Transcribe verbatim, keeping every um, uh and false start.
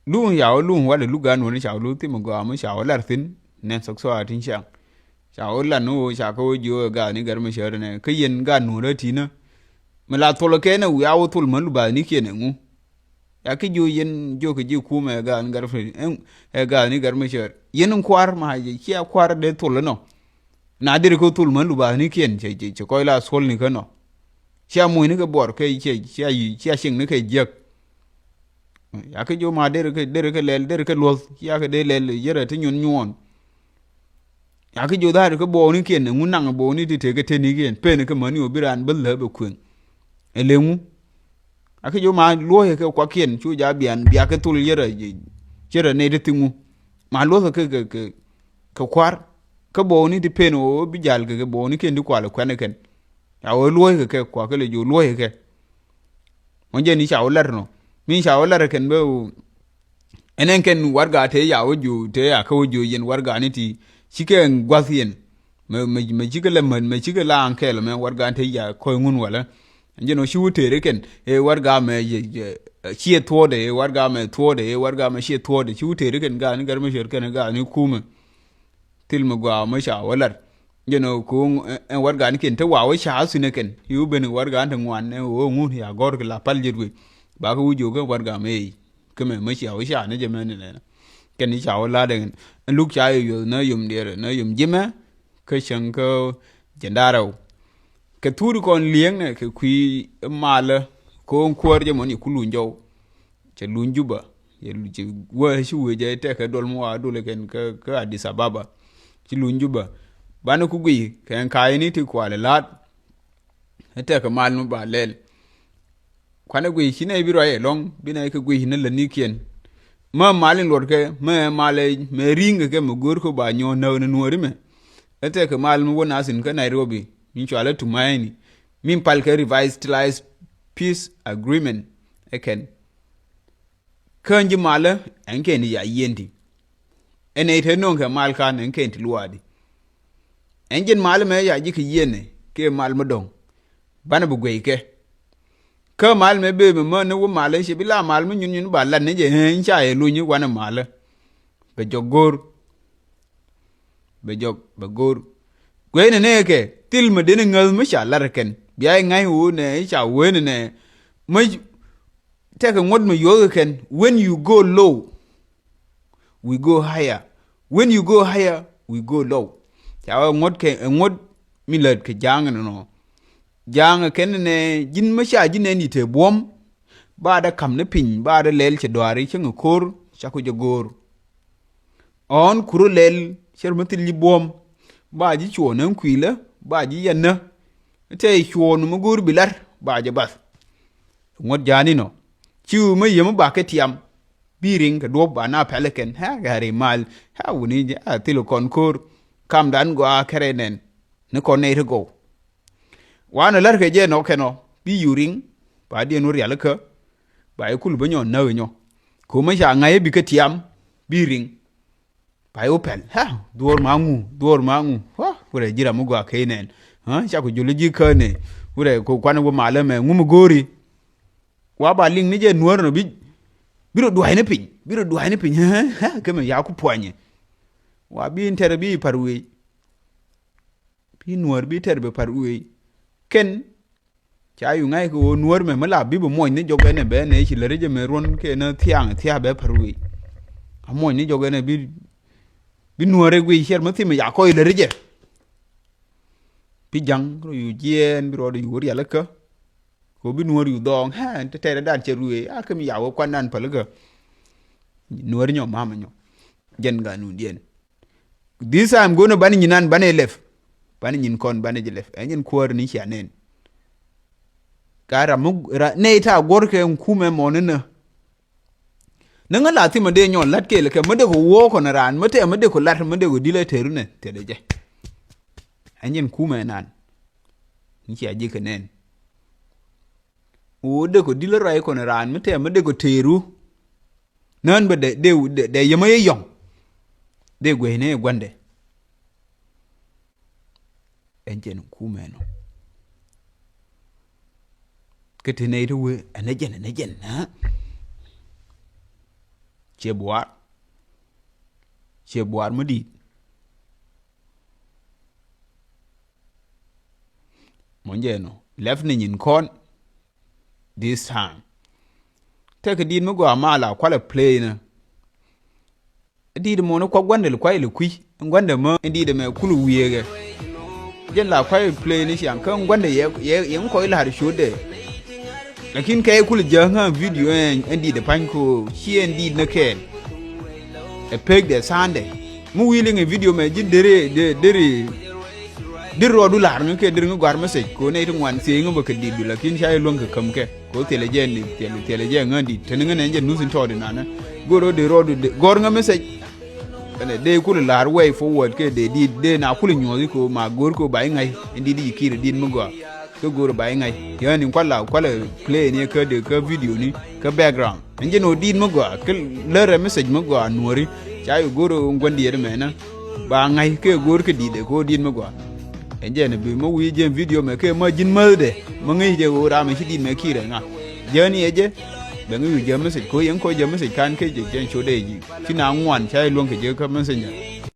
Luŋ ca wä luŋ walɛ luk gaat nuɔ̱ɔ̱ri ca wä luk thim gɔaa mi ca wä lar thi̱n nɛn thok thok a tin ciaŋ. Ca wä lar ni wä ca kä wä jiö ɛ gaat ni gɛr mi cär nɛ kä yɛn gaat nuɔ̱ɔ̱ri a ti̱n nä. Mi la thol kɛ nɛ wiaa wä thol män lu bath ni kiɛn ɛŋu. Ya ki jiö yɛn jiö kɛ ji̱ kumɛ ɛ gaat ni gɛr mi cär. Yɛn in kuar ma cia kuar dee thol inɔ. Na deri kä thul män lu bath ni kiɛn cɛ cɛ kɔc la thuɔl ni kä nɔ. Cia muc ni kɛ buɔr kɛ cia cia cia cieŋ ni kɛ jiäk. Ya kɛ jiö ma deri kɛ deri kɛ lɛl deri kɛ luɔth cia kɛ dee lɛl yɛrɛ ti nyuɔn nyuɔn. Ya kɛ jiö dhar kɛ buɔk ni kiɛn ŋun naŋ buɔk ni ti tek kɛ ten ni kiɛn pen kɛ män ni wä bi raan bä lä bɛ kueŋ. Ɛ leŋu. Akɛ jiö ma luɔ̱c kɛ kuakiɛn cu ja bian biakɛ thul yɛrɛ cɛ rɛ nɛy ti thiŋu. Ma luɔ̱c kɛ kɛ kɛ kɛ kuar kä bɔɔni ti pen ɣöö bi jal kɛ kɛ bɔɔni kɛn ti kual kuɛn kɛn. Ya ɣöö luɔ̱c kɛ kɛ kuakɛ lɛ jiö luɔ̱c kɛ. Mɔ jɛn i̱ ca wä lar nɔ mi ca wä lar kɛn bɛ ɣöö ɛn ɛn kɛn warga te ya wä jiö te ya kä wä jiö yɛn warga ni ti cikɛ gua̱th yɛn. Mɛ mɛ mɛ cikɛ lɛ mɛ mɛ cikɛ la aŋkɛl mɛ warga te ya kɔy ŋun walɛ. Jɛn ɔ ci wä tëëri kɛn ɛ warga mɛ ciɛ thuɔɔdɛ ɛ warga mɛ thuɔɔdɛ ɛ warga mɛ ciɛ thuɔɔdɛ ci wä tëëri kɛn gaani gɛr mi ciɛr kɛn gaani kumɛ. Thil mi gɔaa mi ca wä lar. Jɛn ɔ ko̱o̱ŋ ɛ warga ni kɛn te wa wä ca thin ɛ kɛn i̱ wä ben warga ni te ŋuan ɛ wä ŋun ya gɔr kɛ la pal jɛt wec. Ba kɛ wä jiök ɛ warga mɛ ɛ kä mɛ mi cia wä ca ni jɛ mɛ ni lɛnɛ. Kɛn i̱ ca wä lat ɛ kɛn luk ca yɛ yuɔth nä yom diɛɛr nä yom jimɛ. Kä cäŋ kä jɛn da̱rɛw. Kɛ thuri kɔn li̱eŋnɛ kɛ kui̱ malä ko̱o̱ŋ kuäär jɛ mɔn yɛ ku luny jɔw. Cɛ luny Juba yɛ ci wee ci wee jɛ tɛkɛ duɔl mi wa dulɛ kɛn kä Addis Ababa. Ci luny Juba banɛ ku guiy kɛn ka̱a̱cni ti kualɛ la̱a̱t. Ɛ tɛkɛ mal mi ba lɛl. Kuanɛ guiy ci nɛy bi ruac ɛlɔ̱ŋ bi nɛy kɛ guiy ni lätnikiɛn. Mä mal in luɔtkɛ mä ɛ mal ɛ mɛ ri̱ŋ kɛ kɛ mɛ go̱o̱r kɛ ba nyɔ̱ɔ̱n näk ni nuɔ̱ɔ̱ri mɛ. Ɛ tɛkɛ mal mi wä nathin kä Nairobi min cualä Tumaini min pal kɛ revitalized peace agreement. Ɛ kɛn kä ji̱ malä ɛn kɛn ya yieen ti. Ɛn ɛ te no̱o̱ŋ kɛ mal kan ɛn kɛn ti luaadi. Ɛn ji̱n mal mɛ ya ji̱ kɛ yieen kɛ mal mi dɔ̱ŋ. Banɛ bi guey kɛ kä mal mɛ bee mɛ män ni wä mal cɛ bi la mal mi nyun nyun ba lat ni jɛ ɣän ca yɛ luny wanɛ mal. Bɛ jɔk go̱o̱r. Bɛ jɔk bɛ go̱o̱r. Guey ni nɛ kɛ thil mɛ deni ŋäth mi ca lat kɛn bia iŋa̱c wä nɛ ca wee ni nɛ. Mi tɛkɛ ŋuɔ̱t mi yuɔth kɛn when you go low we go higher. When you go higher we go low. Ca wee ŋuɔ̱t kɛ ɛ ŋuɔ̱t mi lät kɛ ja̱a̱ŋ ɛnɔnɔ. Ja̱a̱ŋ ɛ kɛn ɛnɛ ji̱n mä ca ji̱ nɛn i̱ te buɔ̱m. Ba dɛ ka̱m ni piny ba dɛ lɛl cɛ dɔaari cäŋ ɛ ko̱r. Ca ku jɛ go̱o̱r. Ɔ̱ɔ̱n kurä lɛl cär mi thil ji̱ buɔ̱m. Ba ji̱ cuɔɔn ɛn kui̱lä ba ji̱ yɛn nä. Tɛ cuɔɔn mi go̱o̱r bi lar ba jɛ bath. Ŋuɔ̱t ja̱a̱n inɔ ci wä mä yiem ba kɛ tiam. Bi riŋ kɛ duɔ̱p ba na pɛl kɛn ha gari mal. Ha wuni a thil kɔn ko̱r. Kamdan gɔaa kɛrɛ nɛn ni kɔn nɛy ti gɔw. Wanɛ lär kɛ jɛ nɔ kɛn ɔ bi yu riŋ. Ba diɛn wä rial kä ba yi kul bä nyɔ näk nyɔ. Ko̱ mä ca ŋa̱c bi kɛ tiam bi riŋ. Ba yi wä pɛl ha dhuɔr ma ŋu dhuɔr ma ŋu. Wurɛ ji̱ ram mi gɔaa kɛ nɛn. Ca ku jul ji̱ kä nɛ wurɛ ku kuan wä malä mɛ ŋu mi go̱o̱ri. Wa ba liŋ ni jɛ nuɔ̱ɔ̱r nɔ bi bi rɔ dua̱cni piny bi rɔ dua̱cni piny. Kä mɛ ya ku puɔ̱nyɛ. Wa bi in tɛr bi par wee. Bi nuɔ̱ɔ̱r bi tɛr bi par wee. Kɛn ca yu ŋa̱c kɛ ɣöö nuɔ̱ɔ̱r mɛ mi la bi bi muɔ̱ny ni jɔk ɛn ɛ bɛ nɛ ci lät jɛ mɛ ruɔ̱n kɛ ni thiaŋ thia̱a̱ bɛ par wee. A muɔ̱ny ni jɔk ɛn ɛ bi bi nuɔ̱ɔ̱r ɛ guiy ciɛr mi thim ya kɔc lät jɛ. Bi ja̱ŋ rɔ yu jiɛɛn bi rɔɔd yu rialikä. Ko bi nuɔ̱ɔ̱r yu dhɔɔŋ ɛ te tɛɛrɛ dan cɛ ruëë a kä mi ya wä kuan dan pälikä. Nuɔ̱ɔ̱r nyɔ mamɛ nyɔ jɛn ganundiɛn. This time go̱o̱nɛ banɛ nyin an banɛ lɛp. Banɛ nyin kɔn banɛ jɛ lɛp ɛ nyin kuäär ni cia nɛn. Ka ram mi nɛy ta guɔ̱r kɛ kumɛ mɔni nä. Ni ŋä la thimä dee nyɔl la̱t kɛɛl kɛ mi dee kɛ wuɔ̱ɔ̱k kɔn raan mi tɛɛ mi dee kɛ la̱t mi dee kɛ di̱l ɛ teru nɛ tɛt ɛ jɛ. Ɛ nyin kumɛ nan. Ni cia ji̱ kɛ nɛn. Wä dee kɛ di̱l ɛ ruac kɔn raan mi tɛɛ mi dee kɛ teru. Nään bä dee dee dee yɛmɛ yɛ yɔ̱ŋ. Dee gueyni ɛ gua̱ndɛ. Ɛn jɛn kumɛ nɔ. Kä ti nɛy ti wee ɛn ɛ jɛn ɛn ɛ jɛn. Ciɛ buaar. Ciɛ buaar mi di̱i̱t. Mɔ jɛ nɔ lɛp ni nyin kɔn. This time tekɛ di̱i̱t mi gɔaa ma la kualɛ play ni. Di̱i̱t mɔ ni kuak gua̱ndɛ li kuay li kui̱ gua̱ndɛ mä in di̱i̱t mɛ kul wiëëkɛ. Jɛn la kuay play ni ciaŋ kä gua̱ndɛ yɛ yɛ yɛ ŋ kɔc la̱r ciötdɛ. Lakin kɛ kul jäŋä video ɛn di̱i̱t pa̱ny ko ci ɛn di̱i̱t ni kɛɛl. Ɛ pek dɛ Sunday mi wi̱i̱ liŋ ɛ video mɛ ji̱n deri deri deri rɔɔdu la̱r ŋä kɛ deri ŋä gɔ̱a̱r message ko nɛy ti ŋuan thiee ŋä bä kɛ di̱i̱t du lakin ca yɛ luäŋ kɛ käm kɛ ko thilɛ jɛ ni thilɛ thilɛ jɛ ŋä di̱i̱t teni ŋä nɛ jɛ nuth in tɔɔt in nanä. Go̱r rɔɔdu deri rɔɔdu gɔ̱r ŋä message. Ɛnɛ dee kul la̱r way forward kɛ dee di̱i̱t dee na kul nyuɔ̱th ko ma go̱r ko ba iŋa̱c in di̱i̱t i̱ ki̱i̱r di̱i̱t mi gɔaa. Kä go̱o̱r ba iŋa̱c yäni kuala kuala play ni kä de kä video ni kä background. Ɛn jɛ ni ɣöö di̱i̱t mi gɔaa kä lärɛ message mi gɔaa nuɔ̱ri. Ca yɛ go̱o̱r ɣöö gua̱n diɛt mɛnä ba ŋa̱c kɛ go̱o̱r kä di̱i̱t ɛ kä ɣöö di̱i̱t mi gɔaa. Ɛn jɛ ni bi mi wi̱i̱ jɛ video mɛ kɛ ma ji̱n mäthdɛ ma ŋäc jɛ ɣöö ram ɛ ci di̱i̱t mɛ ki̱i̱r ɛ ŋa. Jäni ɛ jɛ bɛ ŋäc wi̱i̱ jɛ message kä yɛn kɔ jɛ message kan kɛ jɛ jɛ cot ɛ ji̱ ci na ŋuan ca yɛ luäŋ kɛ jɛ kä messenger.